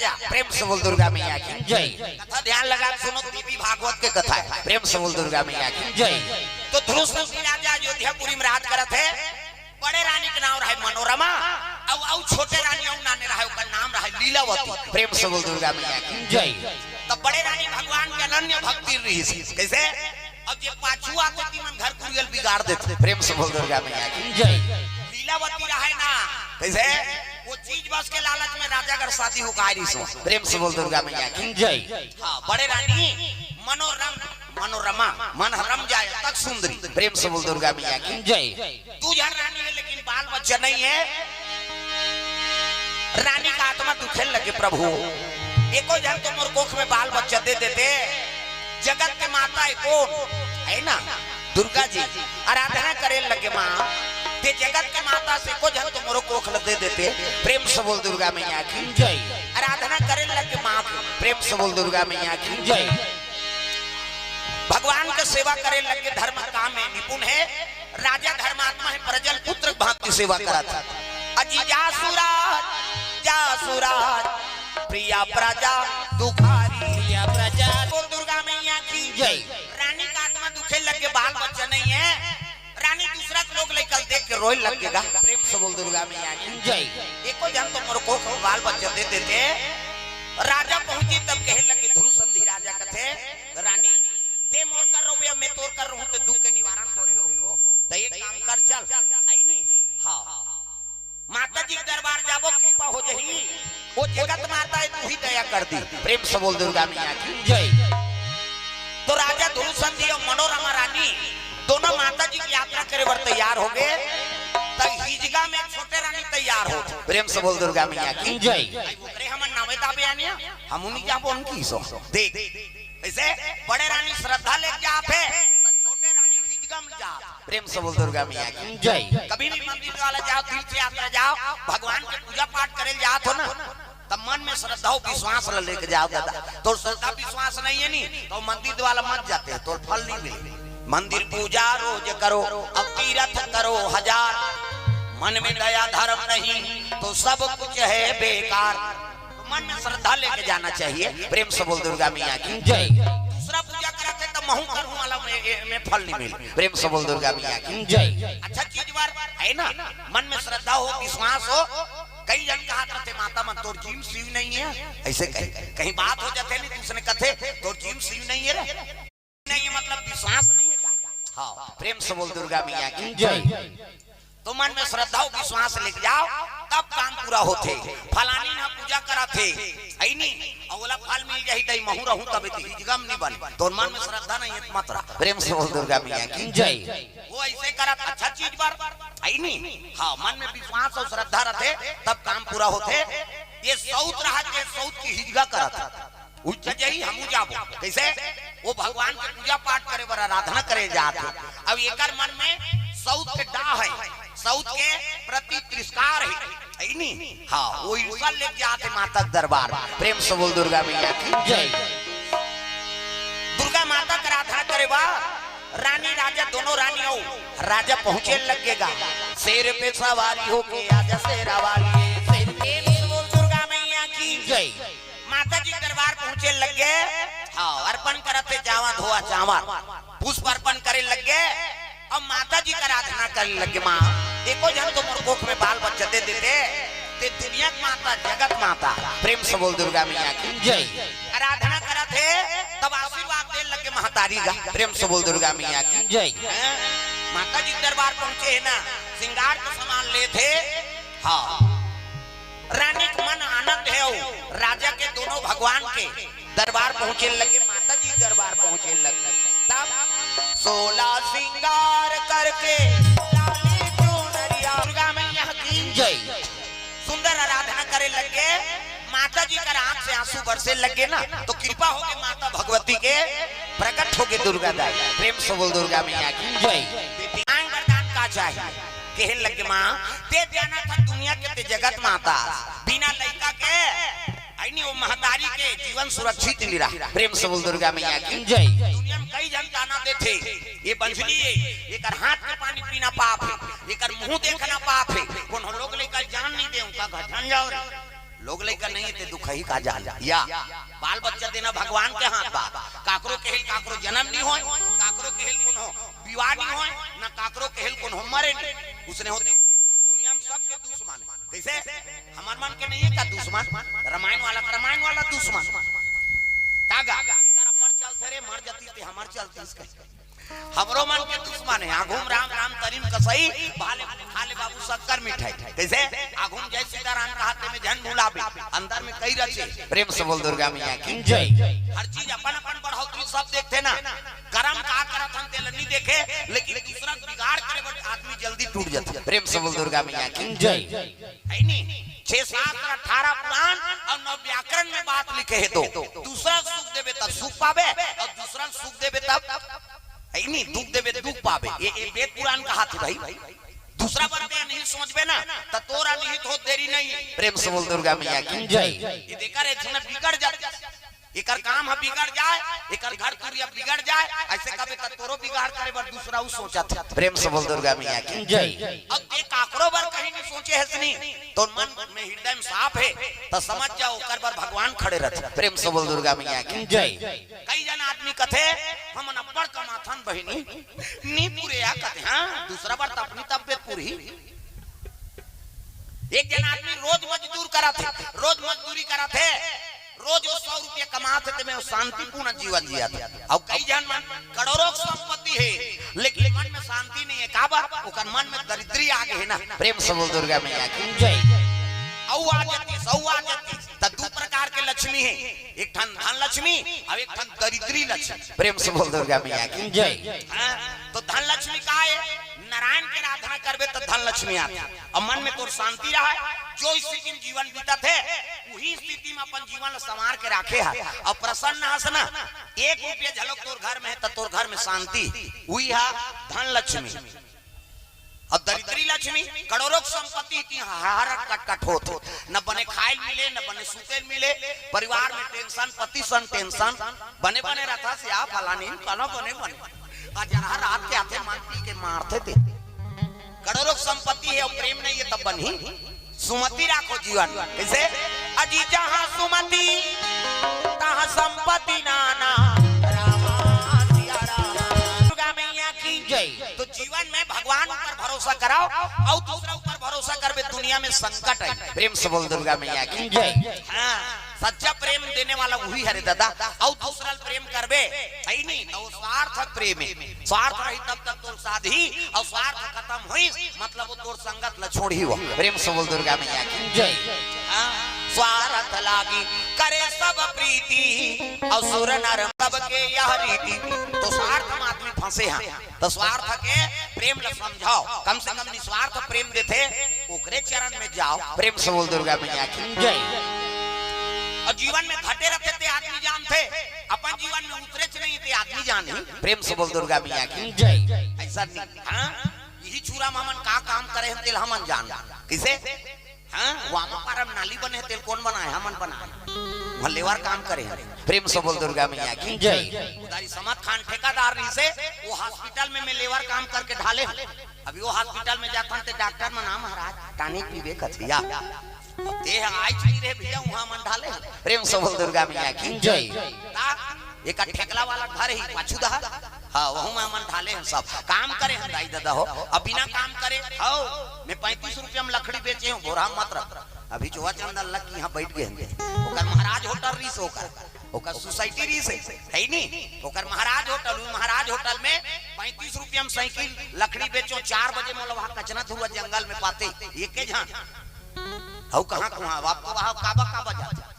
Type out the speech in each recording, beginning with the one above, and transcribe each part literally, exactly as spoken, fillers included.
प्रेम से बोल दुर्गा मैया की जय। कथा ध्यान लगा के सुनो, देवी भागवत के कथा हे। प्रेम से बोल दुर्गा मैया की जय। तो ध्रुव संधि राजा अयोध्यापुरी में राज करत हे। बड़े रानी के नाम रहे मनोरमा, अउ अउ छोटे रानी अउ नाने रहे, ओकर नाम रहे लीलावती। प्रेम से बोल दुर्गा मैया की जय। तो बड़े रानी भगवान के अनन्य भक्ति रहिस। कइसे? अब जे पाछू आथे, तिमन घर कुरियल बिगाड़ देथे। प्रेम से बोल दुर्गा मैया की जय। लीलावती रहे ना, कइसे? वो चीज बस के लालच में राजा घर शादी हो गा रहिस। प्रेम से बोल दुर्गा मैया की जय। हाँ, बड़े रानी मनोरम, मनोरमा, मन हरम जाए तक सुंदरी। प्रेम से बोल दुर्गा मैया की जय। दू झन रानी हे, लेकिन बाल बच्चा नहीं हे। रानी का आत्मा दुखे लगे, प्रभु, एको झन तो मोर कोख में बाल बच्चा दे देते। जगत के माता हे कोन? हे ना, दुर्गा जी। आराधना करे लगे, माँ, ते जगत के माता से एको झन तो मोरो कोख ल दे देते। प्रेम से बोल दुर्गा मैया की जय। आराधना करे लगे माँ के। प्रेम से बोल दुर्गा मैया की जय। भगवान के सेवा करे लगे, धर्म काम में निपुण हे। राजा धर्मात्मा हे, प्रजल पुत्र भांति सेवा करत हे। अजी जासु राज, जासु राज, प्रिया प्रजा दुखारी। प्रिया प्रजा। बोल दुर्गा मैया की जय। रानी का आत्मा दुखे लगे, बाल बच्चा नहीं हे। रानी दूसरा के लोग लइका ल देख के रोए लगेगा। प्रेम से बोल दुर्गा मैया की जय। एको झन तो मोर कोख में बाल बच्चा दे देते। राजा पहुंची तब कहे लगे, ध्रुव संधि राजा कथे, रानी, ते मोर कर रहो भैया, मैं तोर कर रहूं, ते दुख के निवारण तोरे होही हो। तो एक काम कर, चल, आई नहीं। हाँ, माता जी के दरबार जाबो, कृपा हो जही। वो जगत माता हे, तू ही दया कर दी। प्रेम से बोल दुर्गा मैया की जय। तो राजा ध्रुव संधि अउ मनोरमा रानी दोनों माता जी के यात्रा करे बर तैयार हो गए। तब हिजगा में छोटे रानी तैयार हो। प्रेम से बोल दुर्गा मैया की जय। आई ओकरे हमन नावे दाबे आनिया, हमू नहीं जाबो उनकी सो। देख, ऐसे बड़े रानी श्रद्धा लेके जात हे, तो छोटे रानी हिजगा में जात। प्रेम से बोल दुर्गा मैया की जय। कभी भी मंदिर वाला जाओ, तीर्थ यात्रा जाओ, भगवान के पूजा पाठ करे जात हो ना, तब मन में श्रद्धा अउ विश्वास ल लेके जाओ दादा। तोर श्रद्धा विश्वास नहीं हे नी, तो मंदिर वाला मत जाते, तोर फल नहीं मिले। मंदिर पूजा रोज करो, अब तीर्थ करो हजार, मन में दया धर्म नहीं, तो सब कुछ है बेकार। मन में श्रद्धा लेके जाना चाहिए। प्रेम से बोल दुर्गा मैया की जय। दूसरा पूजा करत हे तो महू करहूं वाला में, में फल नहीं मिले। प्रेम से बोल दुर्गा मैया की जय। अच्छा चीज बार हे ना, मन में श्रद्धा हो, विश्वास हो। कई झन कहत रहिथे, माता मन, तोर जीम सीव नहीं हे, ऐसे कहे। कहीं बात हो जाथे नहीं, दूसरे कथे, तोर जीम सीव नहीं हे रे। नहीं हे मतलब विश्वास नहीं हे का? हाँ, प्रेम से बोल दुर्गा मैया की जय। तो मन में श्रद्धा अउ विश्वास लेके जाओ, तब काम पूरा होथे। फलानी ना पूजा करत हे, अई नी, अउ ओला फल मिल जाही, तई महू रहूं, तबे तो हिजगम नहीं बने। तोर मन में श्रद्धा नहीं हे, मत रह। प्रेम से बोल दुर्गा मैया की जय। वो ऐसे करत अच्छा चीज बर, अई नी? हाँ, मन में विश्वास अउ श्रद्धा रथे, तब काम पूरा होथे। ये सऊत रहत हे, सऊत के हिजगा करत हे। उज्जैन जाही, हमू जाबो। कैसे? वो भगवान के पूजा पाठ करे बर, आराधना करे जात हे। अब एकर मन में सऊत के डाह हे, सऊत के प्रति तिरस्कार हे, हे नी? हाँ, वो ईर्षा लेके जात हे माता के दरबार। प्रेम से बोल दुर्गा मैया की जय। दुर्गा माता के आराधना करे बर रानी राजा, दोनों रानी अउ राजा पहुंचे लगेगा। शेर पे सवारी होके आजा शेरा वाली। शेर पे बोल दुर्गा मैया की जय। माता जी दरबार पहुंचे लगे। हाँ, अर्पण करत हे जावा धोवा चावल, पुष्प अर्पण करे लगे। अब माता जी का आराधना करे लगे, माँ, एको झन तो मोर कोख में बाल बच्चा दे देते, ते दुनिया की माता, जगत माता। प्रेम से बोल दुर्गा मैया की जय। आराधना करत हे, तब आशीर्वाद दे लगे महतारी का। प्रेम से बोल दुर्गा मैया की जय। हैं? माता जी दरबार पहुंचे हे ना, श्रृंगार के सामान लेत हे। हाँ, रानी के मन आनंद हे, अउ राजा के दोनों भगवान के दरबार पहुंचे लगे, माता जी दरबार पहुंचे लगे। तब सोलह श्रृंगार करके लाली चुनरिया। दुर्गा मैया की जय। सुंदर आराधना करे लगे। माता जी कर आंख से आंसू बरसे लगे ना, तो कृपा होके माता भगवती के प्रकट होके दुर्गा दाई। प्रेम से बोल दुर्गा मैया की जय। आंग वरदान का चाही? कहे लगे, माँ, ते जानत हस दुनिया के ते जगत माता, बिना लइका के, अई नी, वो महतारी के जीवन सुरक्षित नहीं रहा। प्रेम से बोल दुर्गा मैया की जय। दुनिया में कई झन ताना देथे, ये बंझली हे, एकर हाथ के पानी पीना पाप हे, एकर मुंह देखना पाप हे, कोनो लोग लइका जान नहीं दे, उनका घर झन जाओ रे। लोग लइका नहीं हे ते दुखही का जान या। बाल बच्चा देना भगवान के हाथ बा। काकरो केहेल काकरो जन्म नहीं होय, काकरो केहेल कोनो विवाह नहीं होय, ना काकरो केहेल कोनो मरे नहीं। उसने होते दुनिया में सबके दुश्मन हे। कइसे? हमर मन के नहीं हे का दुश्मन? रामायण वाला, रामायण वाला दुश्मन। तागा एकर अब्बड़ चलथे रे, मर जतिस ते हमर चलतिस कहे। हमरो मन के दुश्मन हे। आघूम राम राम तरिम कसई, भाले खा ले बाबू शक्कर मिठाई। कइसे? आघूम जय सीताराम कहाथे में झन भुलाबे, अंदर में कई रचे। प्रेम से बोल दुर्गा मैया की जय। हर चीज अपन अपन बढ़ोतरी सब देखथे ना। करम का करत हन तेला नहीं देखे, लेकिन दूसरा के बिगाड़ करे बर आदमी जल्दी टूट जाथे। प्रेम से बोल दुर्गा मैया की जय। हे नी? छह शास्त्र, अठारह पुराण अउ नौ व्याकरण में बात लिखे हे तो दूसरा सुख देबे तब सुख पाबे अउ दूसरा सुख देबे तब, हे नी, दुख देबे दुख पाबे। ये, ये वेद पुराण कहाथे भाई। दूसरा बर ते नहीं सोचबे ना त तोर अनिहित होत देरी नहीं हे। प्रेम से बोल दुर्गा मैया की जय। ये देखा रे झन बिगड़ जाथे, एकर काम ह बिगड़ जाय, एकर घर तुरिया बिगड़ जाय, अइसे कबे त तोरो बिगाड़ करे बर दूसरा उ सोचत हे। प्रेम से बोल दुर्गा मैया की जय। अब ते काकरो बर कहीं नहीं सोचे हस नी, तोर मन में हृदय में साफ हे त समझ जाओ ओकर बर भगवान खड़े रथे। प्रेम से बोल दुर्गा मैया की जय। कई जन आदमी कथे हमन अब्बड़ कमाथन बहिनी, नी पुरे या कथे, हाँ दूसरा बर त अपनी तबियत पूरी। एक जन आदमी रोज मजदूर करत हे, रोज मजदूरी करत हे, रोज वो सौ रुपया कमात हे, ते में वो शांतिपूर्ण जीवन जियत हे। अउ कई जन मन करोड़ों संपत्ति हे, लेकिन मन में शांति नहीं हे। काबर? ओकर मन में दरिद्री आ गे हे ना। प्रेम से बोल दुर्गा मैया की जय। अउ आ जाती, सौ आ जाती, त दू प्रकार के लक्ष्मी हे, एक ठन धन लक्ष्मी अउ एक ठन दरिद्री लक्ष्मी। प्रेम से बोल दुर्गा मैया की जय। हाँ, तो धन लक्ष्मी का हे? नारायण के आराधना करबे त धन लक्ष्मी आथे। अउ मन में तोर शांति रहे, जो स्थिति में जीवन बीतत हे, उही स्थिति में अपन जीवन ल संवार के राखे हस अउ प्रसन्न हस ना, एक रुपया झलक तोर घर में हे त तोर घर में शांति, उही ह धन लक्ष्मी। अउ दरिद्री लक्ष्मी करोड़ों के संपत्ति थी, हाहाकार कटकट होत, न बने खाए ल मिले, न बने सूते ल मिले, परिवार में tension, पति सन tension, बने बने रथस या फलानी, कला बने बने। अउ जरहा रात के आथे, मन पी के मारथे ते। करोड़ों के संपत्ति हे अउ प्रेम नहीं हे, तब बनही? सुमति राखो जीवन में। कइसे? अजी जहाँ सुमति, तहाँ संपत्ति नाना। रामा सिया रामा। दुर्गा मैया की जय। तो जीवन में भगवान ऊपर भरोसा कराओ, अउ दूसरा ऊपर भरोसा करबे, दुनिया में संकट हे। प्रेम से बोल दुर्गा मैया की जय। हाँ, सच्चा प्रेम देने वाला उही हरे दादा। अउ दूसरा ल प्रेम करबे, हे नी, त वो स्वार्थ प्रेम हे। स्वार्थ रही तब तक तोर साधही, अउ स्वार्थ खतम होइस, मतलब वो तोर संगत ल छोड़ही वो। प्रेम से बोल दुर्गा मैया की जय। हाँ, स्वार्थ लागी करे सब प्रीति, अउ सुर नर सबके यह रीति। तो स्वार्थ में आदमी फंसे हे, तो स्वार्थ के प्रेम ल समझाओ, कम से कम निस्वार्थ प्रेम देथे, ओकरे चरण में जाओ। प्रेम से बोल दुर्गा मैया की जय। अउ जीवन में घटे रथे ते आदमी जानथे, अपन जीवन में उतरेच नहीं ते आदमी जानही। प्रेम से बोल दुर्गा मैया की जय। अइसा नहीं, हाँ, इही छुरा में हमन का काम करे हन तेला हमन जान। कइसे? हाँ, वामा पारा में नाली बने हे तेला कोन बनाए? हमन बनाए। वहाँ labour काम करे हन। प्रेम से बोल दुर्गा मैया की जय। उधारी समत खान ठेकादार रहिसे, वो hospital में मैं labour काम करके ढाले हन। अभी वो hospital में जाथन ते doctor मन, "हाँ महाराज, tonic पीबे कथे या।" अब ते ह आइच नहीं रहे भैया, वहाँ मन ढाले हन। प्रेम से बोल दुर्गा मैया की जय। ता एक ठेकला वाला घर ही पाछू दहा, हाँ, वहू में मन ढाले हन सब। काम करे हन दाई ददा हो, अब बिना काम करे, हव, मैं पैंतीस रुपया में लकड़ी बेचे हूँ, बोरा मत रख। अभी जोवा चंदन लग के यहाँ बैठ गए हन। ओकर महाराज होटल रहिस ओकर, ओकर society रहिस, हे नी? ओकर महाराज होटल, उ महाराज होटल में पैंतीस रुपया में साइकिल लकड़ी बेचो, चार बजे मोला वहाँ कचना धुआ जंगल में पाते, एके झन। हऊ कहाँ कुहाँ, अब तो वहाँ काबा काबा जाथे।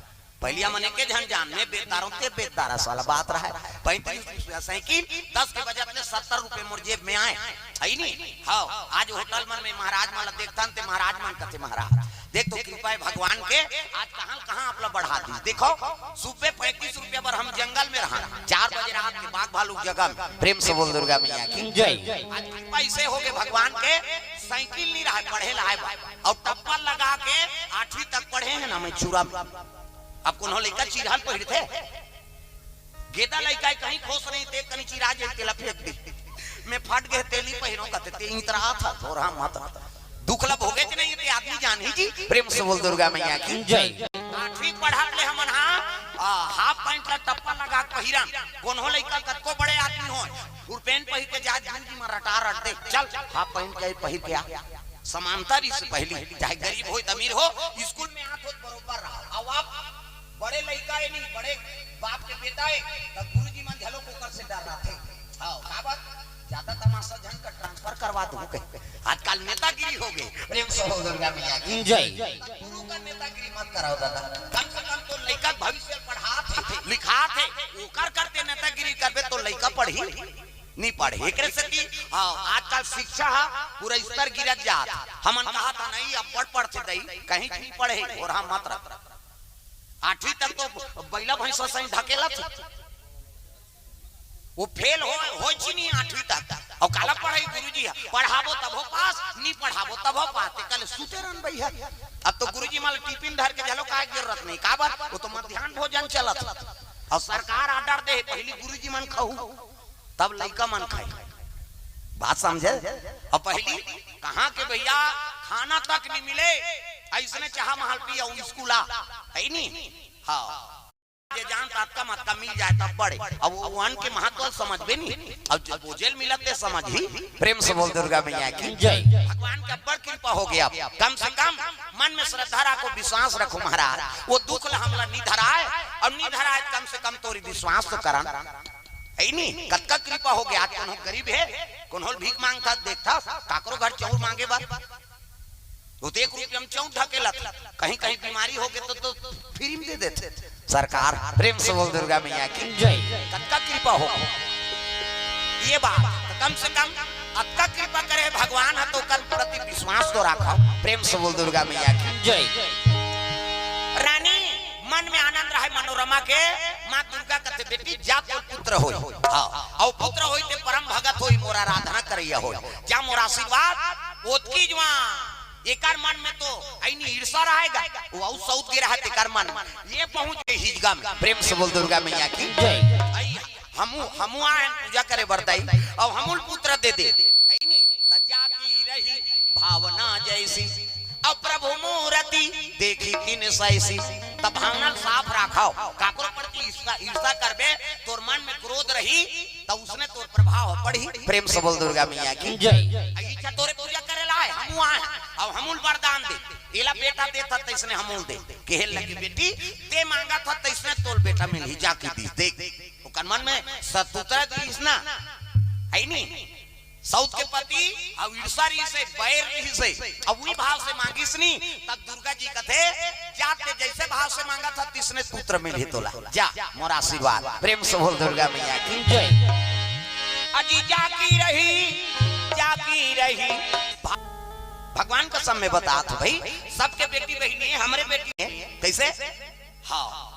पहिली हमन एके झन जान, मैं बेचदार हूँ, ते बेचदार हस वाला बात रहय। पैंतीस रुपया साइकिल, दस के बजत ले सत्तर रुपया मोर जेब में आए, हे नी? हव, आज होटल मन में महाराज मन ला देखथन, ते महाराज मन कथे, "महाराज, देख तो कृपा हे भगवान के, आज कहाँ कहाँ आप ला बढ़ा दिस। देखो, सुबह पैंतीस रुपया बर हम जंगल में रहन, चार बजे रात के बाघ भालू के जगह में।" प्रेम से बोल दुर्गा मैया की जय। आज कृपा अइसे होगे भगवान के, साइकिल नहीं रहय, पढ़े ला आए बा, अउ टप्पा लगा के आठवीं तक पढ़े हन हमन छुरा में। अब कोनो लइका चिरहन पहिरथे, गेदा लइका हे, कहीं खुश नहीं ते कहीं चिरा जाए, तेला फेंक दे। मैं फट गे, ते नहीं पहिरो कथे, ते इतरात हस, थोरहा मत। दुख ला भोगेच नहीं ते आदमी जानही जी। प्रेम से बोल दुर्गा मैया की जय। ठीक पढ़त ले हमन हा, आ, हाफ पैंट ला टप्पा लगा के पहिरन। कोनो लइका कतको बड़े आदमी होय, फुल पैंट पहिर के जात, गुरुजी मन रटा रट दे, "चल, हाफ पैंट के पहिर के आ।" समानता रहिस पहली, चाहे गरीब होय, अमीर हो, स्कूल में आत होत बरोबर रहा। अब आप बड़े लइका ए नहीं, बड़े बाप के बेटा ए, त गुरुजी मन घलो ओकर से डर्राथे। हाँ, काबर? ज्यादा तमाशा झन कर, ट्रांसफर करवा दूं कहे। आजकल नेतागिरी हो गे। प्रेम से बोल दुर्गा मैया की जय। गुरु का नेतागिरी मत कराओ दादा। कम से कम तोर लइका के भविष्य पढ़ात हे, लिखात हे, ओकर करते नेतागिरी करबे त लइका पढ़ही, नहीं पढ़ही। एकरे सेती, हाँ, आजकल शिक्षा हा पूरा स्तर गिरत जात। हमन कहा था नहीं, अब्बड़ पढ़थे दई, कहीं नहीं पढ़े, ओरहा मत रख। आठवीं तक तो बइला भैंसा सही ढकेलत हे। वो फेल हो, होय ची नहीं आठवीं तक। अउ काला पढ़ाई गुरुजी ह, पढ़ाबो तभो पास, नहीं पढ़ाबो तभो पास। ते कल सुते रहन भैया। अब तो गुरुजी मन ल टिफिन धर के घलो काय जरूरत नहीं, काबर? वो तो मध्यान्ह भोजन चलत हे। अउ सरकार ऑर्डर दे, पहली गुरुजी मन खाहू, तब लइका मन खाई। बात समझे? अउ पहली कहाँ के भैया, खाना तक नहीं मिले, अइसने चाहा महल पी अउ स्कूल आ, है नहीं? हाँ। जे जान त अतका मतका मिल जाए तब बड़े। अब वो अन्न के महत्व समझबे नहीं। अब जो बोझेल मिलत ते समझही। प्रेम से बोल दुर्गा मैया की जय। भगवान के अब्बड़ कृपा हो गया। कम से कम मन में श्रद्धा रखो, विश्वास रखो महाराज। वो दुख ला हमला नी धराए, अउ नी धराए त कम से कम तोरी विश्वास तो करन। है नहीं? कतका कृपा हो गया। आज कोनो गरीब हे, कोनो भीख मांगता देखता, काकरो घर चाउर मांगे बर। वो तो एक रुपया में चौंक ढकेलत, कहीं कहीं बीमारी हो गए तो, तो फ्री में दे देते सरकार। प्रेम से बोल दुर्गा मैया की जय। कतका कृपा हो। ये बात तो कम से कम अतका कृपा करे भगवान ह तो ओकर प्रति विश्वास तो रखो। प्रेम से बोल दुर्गा मैया की जय। रानी मन में आनंद रहे मनोरमा के, माँ दुर्गा कथे, "बेटी जा तोर पुत्र होई।" हाँ, अउ पुत्र होई ते परम भगत होई, मोर आराधना करैया होई। जा मोर आशीर्वाद ओतकी जुआ। एकर मन में तो ऐनी ईर्षा रहेगा, वो अउ सऊत गे रहा तेकर मन में। ये पहुंच गए हिजगा में। प्रेम से बोल दुर्गा मैया की जय। आई हमू, हमू आए पूजा करे बरदाई, अब हमूल पुत्र दे दे। ऐनी त जाकी रही भावना जैसी, अब प्रभु मूरति देखी तिन सैसी। तब भावना साफ राखव, काकरो प्रति ईर्षा, ईर्षा करबे, तोर मन में क्रोध रही, त उसने तोर प्रभाव पड़ही। प्रेम से बोल दुर्गा मैया की जय। आ इच्छा तोरे पूजा करे ला आए, हमू आए, अब हमूल वरदान दे, एला बेटा देता तैसने हमूल दे। कहे लगी, "बेटी, ते मांगा था तैसने तोल बेटा मिलही, जाके दी, देख।" ओकर मन में शत्रुता रहिस ना, है नी? सऊत के पति अब ईर्षा रहिस हे, बैर रहिस हे, अब वही भाव से मांगिस नी, तब दुर्गा जी कथे, "जा ते जैसे भाव से मांगा था, तिसने पुत्र मिलही तोला। जा, मोर आशीर्वाद।" प्रेम से बोल दुर्गा मैया की जय। अजी जाकी रही, जाकी रही। भगवान कसम में बतात हूँ भाई, सबके बेटी बहिनी हे, हमरे बेटी हे। कैसे? हाँ।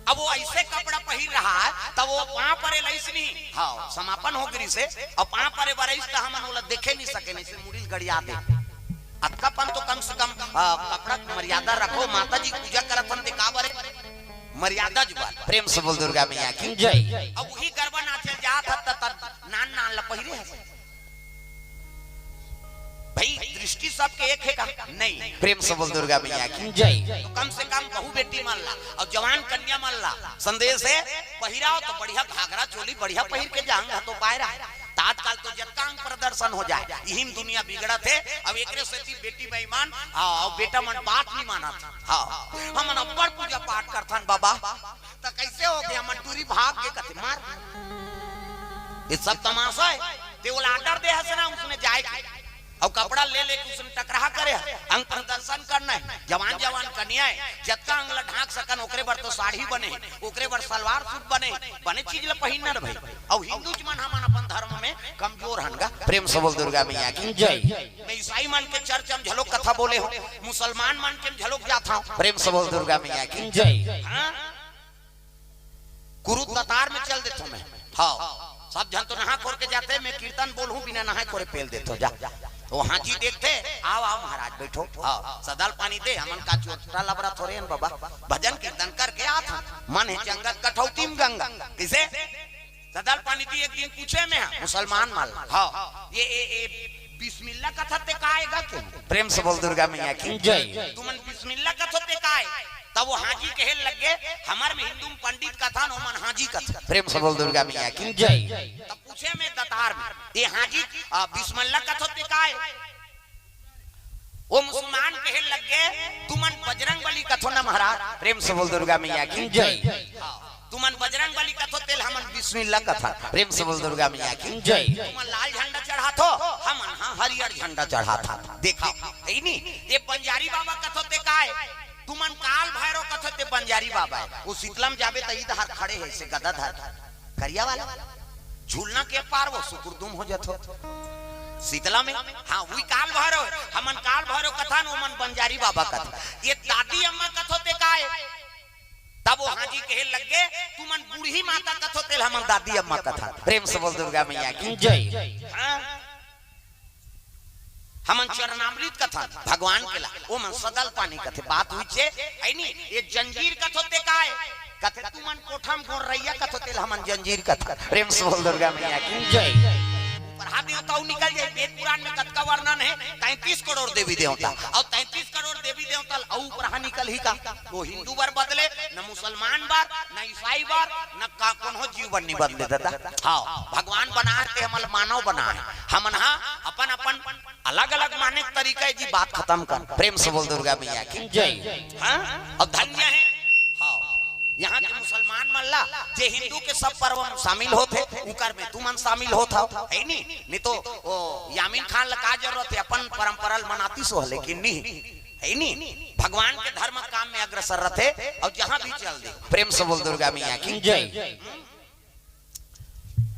अब वो ऐसे कपड़ा पहिर रहा है, तब वो पाँव परे लइस नहीं। हाँ, समापन हो गिस हे, अउ पाँव परे बर अइस त हमन ओला देखे नहीं सके, नहीं से मुड़ी ल गड़िया दे। अतका पन तो कम से कम, आ, कपड़ा के मर्यादा रखो, माता जी के पूजा करत हन ते का बरे? मर्यादा जुबान। प्रेम से बोल दुर्गा मैया की जय। अब वही गरबा नाचे जात हत त, त नान नान ल पहिरे हस। भाई, दृष्टि सबके एक हे का? नहीं। प्रेम से बोल दुर्गा मैया की जय। तो कम से कम बहू बेटी मन ला अउ जवान कन्या मन ला संदेश हे, पहिराव तो बढ़िया घाघरा चोली बढ़िया पहिर के जांग तो पाए रहा। त आजकल तो जतका अंग प्रदर्शन हो जाए, इही म दुनिया बिगड़त हे। अब एकरे सेती बेटी बेईमान, हाँ, अउ बेटा मन बात नहीं मानत। हाँ, हमन अब्बड़ पूजा पाठ करथन बाबा, त कैसे हो गया, हमन टूरी भाग के कथे मार। ये सब तमाशा हे। ते ओला ऑर्डर दे हस ना, उसने जाए के। अउ कपड़ा ले लेके उसने टकराहा करे हे। अंग प्रदर्शन करना हे। जवान जवान कन्या हे, जतका अंग ला ढांक सकन, ओकरे बर तो साड़ी बने हे, ओकरे बर सलवार सूट बने हे, बने चीज ला पहिनना रे भाई। अउ हिंदू मन हमन अपन धर्म में कमजोर हन गा। प्रेम से बोल दुर्गा मैया की जय। मैं ईसाई मन के चर्च में झलोक कथा बोले हूँ, मुसलमान मन के झलोक जात हूँ। प्रेम से बोल दुर्गा मैया की जय। हाँ? कुरुद दतार में चल देथो मैं। हाँ, सब झन तो नहा खोर के जाथे, मैं कीर्तन बोलहूँ, बिना नहाए खोरे पेल देथो, जा। वो हाथी देखथे, "आओ, आओ महाराज, बैठो, हाँ, सदा ल पानी दे, हमन का चोटा लबरा थोरे हन बाबा, भजन कीर्तन करके आत हन, मन हे चंगत कठौती में गंगा।" किसे? सदा ल पानी दी, एक दिन पूछे मैं, हाँ, मुसलमान मन ल, हाँ, ये, ए, ए, बिस्मिल्लाह कथत ते का आएगा के? प्रेम से बोल दुर्गा मैया की जय। तुमन बिस्मिल्लाह कथत ते का आए? त तब वो हाँजी कहे लग गे, हमर में हिंदू में पंडित कथन, ओमन हाँजी कथन। प्रेम से बोल दुर्गा मैया की जय। तब पूछे में दतार में, ये हाँजी, आ, बिस्मिल्लाह कथो ते काय? वो मुसलमान कहे लग गे, तुमन बजरंग बली कथो ना महाराज। प्रेम से बोल दुर्गा मैया की जय। हाँ, तुमन बजरंग बली कथो तेला हमन बिस्मिल्लाह कथन। प्रेम से बोल दुर्गा मैया की जय। तुमन लाल झंडा चढ़ाथो, हमन हाँ हरियर झंडा चढ़ाथन। देखा, हे नी, ये बंजारी बाबा कथो ते काय? तुमन काल भैरव कथो ते बंजारी बाबा हे। वो शीतला में जाबे त इधर खड़े हे, ऐसे गदा धर, करिया वाला, झूलना के पार वो सुकुरदुम हो जाथो। शीतला में, हाँ, वही काल भैरव हे। हमन काल भैरव कथन, ओमन बंजारी बाबा कथन। ये दादी अम्मा कथो ते काय? तब वो हाँजी कहे लग गे, तुमन बूढ़ी माता कथो तेला हमन दादी अम्मा कथन। प्रेम से बोल दुर्गा मैया की जय। हाँ? हमन चरणामृत कथन भगवान के ला, ओमन सदल पानी कथे। बात हुई छे, हे नी, ये जंजीर कथो ते काय? कथे तुमन कोठा में गोरैया कथो तेला हमन जंजीर कथन। प्रेम से बोल दुर्गा मैया की जय। ऊपरहा देवता अउ निकल जाय, वेद पुराण में कतका वर्णन हे, तैंतीस करोड़ देवी देवता, अउ तैंतीस करोड़ देवी देवता अउ ऊपरहा निकलही का? वो हिंदू बर बदले, न मुसलमान बर, न ईसाई बर, न का कोनो जीव बर नहीं बदले दादा। हाँ, भगवान बनाय हे ते हमन मानव बनाय हे, हमन हा अपन अपन अलग-अलग माने के तरीका हे जी, बात खतम कर। प्रेम से बोल दुर्गा मैया की जय। हाँ? अउ धन्य हे, हाँ, यहाँ के मुसलमान मन ला, जे हिंदू के सब पर्व में शामिल होथे, उकर में तुमन शामिल होथव, हे नी? नहीं तो ओ यामीन खान ला का जरूरत हे, अपन परंपरा ला मनातिस हो, लेकिन नहीं, हे नी? भगवान के धर्म काम में अग्रसर रथे, अउ जहाँ भी चल दे। प्रेम से बोल दुर्गा मैया की जय।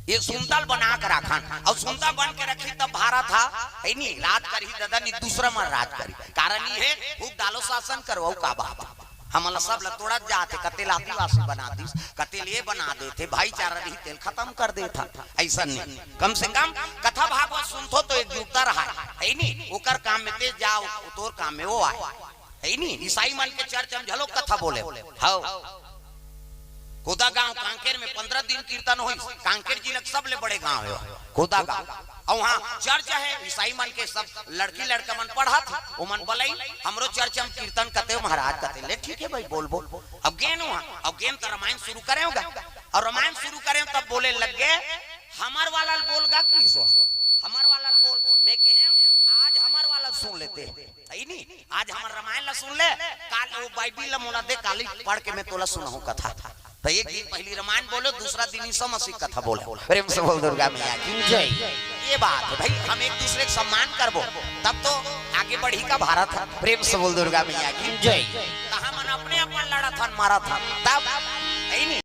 ये सुंदर बना के राखन, अउ सुंदर बन के रखही तब भारत हा, हे नी, राज करही दादा, नहीं दूसरा मन राज करही। कारण ये हे, फूट डालो शासन करो, अउ का बात? हमन ला सब ला तोड़त जात हे, कते ला आदिवासी बना दिस, कते ले बना देथे, भाईचारा रही तेला खतम कर देथन। अइसन नहीं, कम से कम कथा भागवत सुनथो तो एकजुटता रहा, हे नी, ओकर काम में ते जाव, तोर काम में वो आय। हे नी, ईसाई मन के चर्च में घलो कथा बोले। हव। कोदागांव कांकेर में पंद्रह दिन कीर्तन होइस। कांकेर जिला के सबले बड़े गांव हे कोदागांव। अउ वहाँ चर्च हे, ईसाई मन के सब लड़की लड़का मन पढ़त हे। ओमन बलई, हमरो चर्च में कीर्तन कथे हो महाराज, कथे ले ठीक हे भाई, बोल बोल। अब गेन वहाँ, अब गेन त रामायण शुरू करे होगा। अउ रामायण शुरू करे तब बोले लग गे, हमर वाला ल बोल गा कि ईश्वर, हमर वाला ल बोल। मैं कहे, आज हमर वाला ल सुन लेते। हे नी, आज हमर रामायण ला सुन ले, काल वो बाइबिल ला मोला दे, काली पढ़ के मैं तोला सुनाहूँ कथा। त एक दिन पहिली रामायण बोले, दूसरा दिन ईसा मसीह कथा बोले। प्रेम से बोल दुर्गा मैया की जय। ये बात हे भाई, हम एक दूसरे के सम्मान करबो, तब तो आगे बढ़ही का भारत हा। प्रेम से बोल दुर्गा मैया की जय। त हमन अपने अपन लड़त हन, मरत हन, तब हे नी।